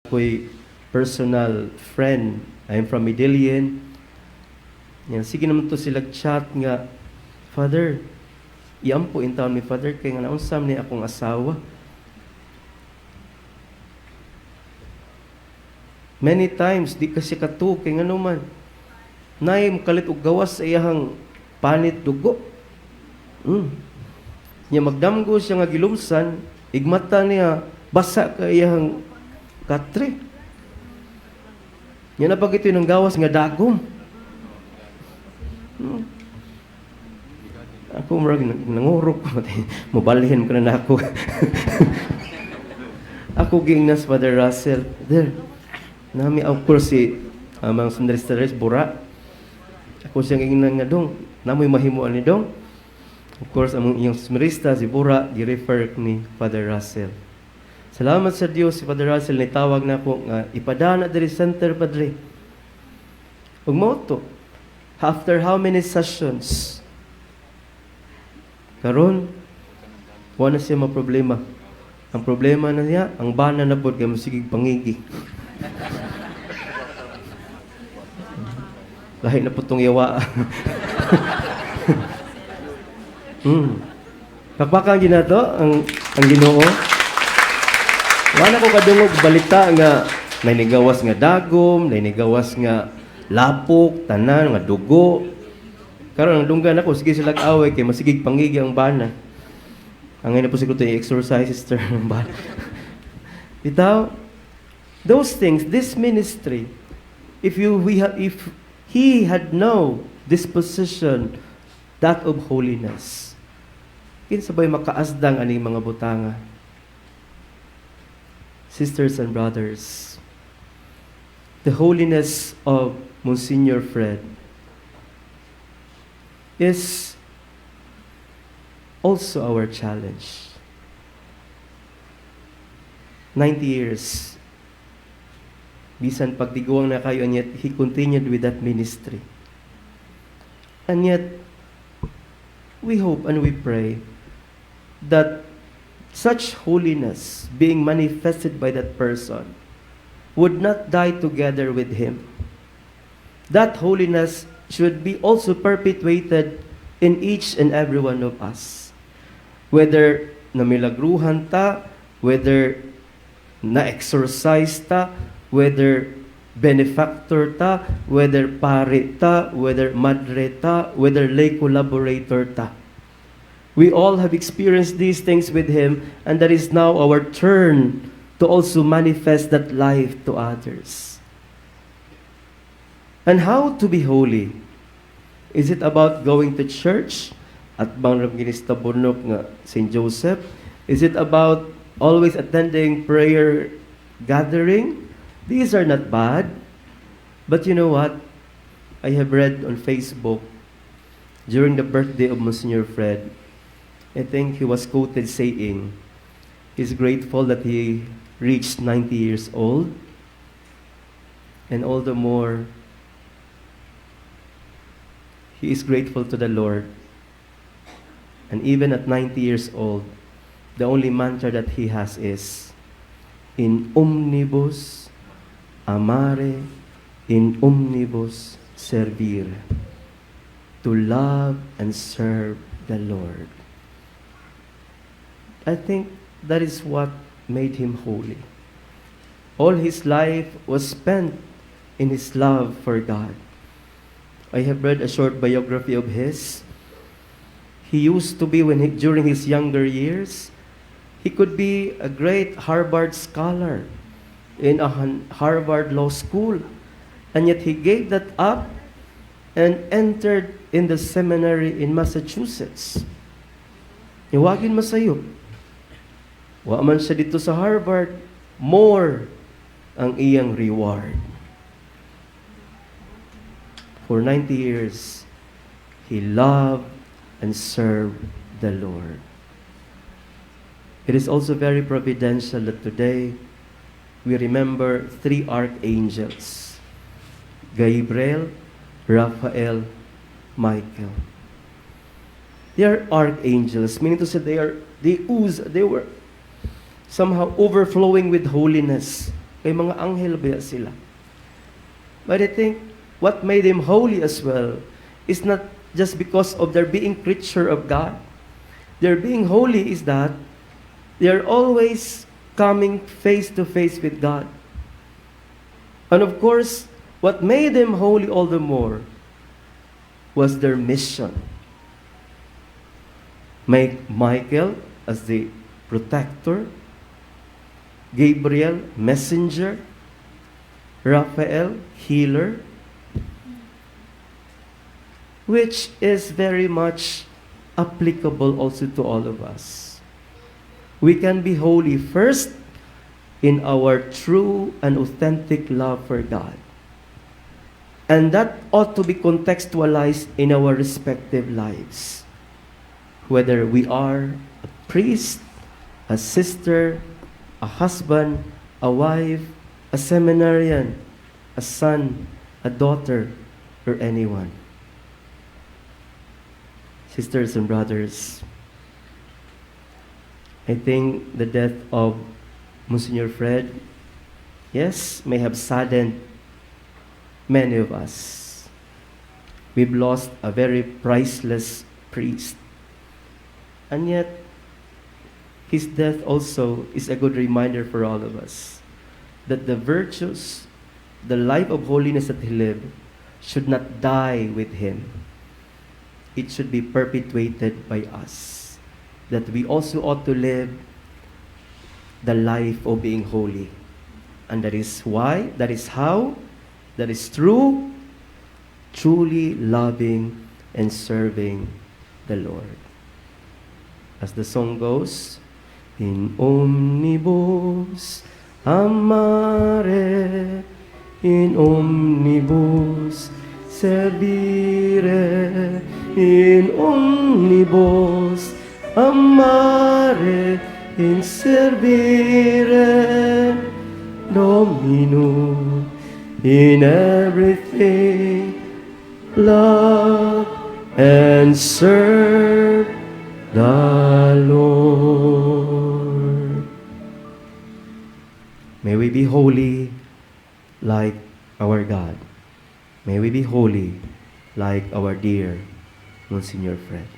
Ko'y personal friend. I'm from Medellin. Yan, sige naman to sila chat nga, "Father, iampo in taon mi, Father, kay nga naunsam ni akong asawa." Many times, di kasi katuo, kay nga man, naay kalit og gawas sa iyahang panit dugo. Nya magdamgo siya nga gilumsan, igmata niya, basa ka iyahang katre. Nya na pag ito ng gawas nga dagom. Ako murag nangurok ko, mobalhin ko na nako. Ako giingnas Father Russell. There. Nami, of course, si amang seminarista Bura. Ako siyang ingnan nga, "Dong, namoy mahimuan ni dong." Of course, among iyong seminarista, si Bura, gi-refer ni Father Russell. Salamat sa Dios, si Father Russell nitawag na ako nga ipadana diri center, Padre. Ug mao to, after how many sessions, karon wala na siya problema. Ang problema na niya, ang bana na pod kay mosigig pangigi. Lahi na po itong yawa. Pakpakan ginato ang Ginoo. Wala ko kadungog balita nga may nigawas nga dagom, may nigawas nga lapok, tanan nga dugo. Karon ang dunggan ako, sige sila away kay masigig pangigi ang bana. Ang na po siguro ito exercise sister ng bana. Bitaw, those things, this ministry, if you we ha, if he had no disposition that of holiness, kinsa ba'y makaasdang aning mga butanga? Sisters and brothers, the holiness of Monsignor Fred is also our challenge. 90 years, bisan pagtiguang na kayo, and yet he continued with that ministry. And yet, we hope and we pray that such holiness being manifested by that person would not die together with him. That holiness should be also perpetuated in each and every one of us. Whether namilagruhan ta, whether na-exorcise ta, whether benefactor ta, whether pare ta, whether madre ta, whether lay collaborator ta. We all have experienced these things with him, and that is now our turn to also manifest that life to others. And how to be holy? Is it about going to church? At bang ginista bunok nga St. Joseph? Is it about always attending prayer gathering? These are not bad. But you know what? I have read on Facebook during the birthday of Monsignor Fred, I think he was quoted saying he's grateful that he reached 90 years old, and all the more he is grateful to the Lord. And even at 90 years old, the only mantra that he has is, "In omnibus amare, in omnibus servire." To love and serve the Lord. I think that is what made him holy. All his life was spent in his love for God. I have read a short biography of his. He used to be, during his younger years, he could be a great Harvard scholar in a Harvard Law School. And yet he gave that up and entered in the seminary in Massachusetts. Iwagin masayo. Wa man siya dito sa Harvard, more ang iyang reward. For 90 years, he loved and served the Lord. It is also very providential that today we remember three archangels: Gabriel, Raphael, Michael. They are archangels, meaning to say they ooze, they were somehow overflowing with holiness. Kay mga anghel ba sila? But I think what made them holy as well is not just because of their being creature of God. Their being holy is that they are always coming face to face with God. And of course, what made them holy all the more was their mission. Make Michael as the protector, Gabriel, messenger, Raphael, healer, which is very much applicable also to all of us. We can be holy first in our true and authentic love for God. And that ought to be contextualized in our respective lives. Whether we are a priest, a sister, a husband, a wife, a seminarian, a son, a daughter, or anyone. Sisters and brothers, I think the death of Monsignor Fred, yes, may have saddened many of us. We've lost a very priceless priest. And yet, his death also is a good reminder for all of us that the virtues, the life of holiness that he lived, should not die with him. It should be perpetuated by us. That we also ought to live the life of being holy. And that is why, that is how, that is through truly loving and serving the Lord. As the song goes, "In omnibus amare, in omnibus servire, in omnibus amare, in servire Dominum, in everything love and serve the Lord." May we be holy like our God. May we be holy like our dear Monsignor Fred.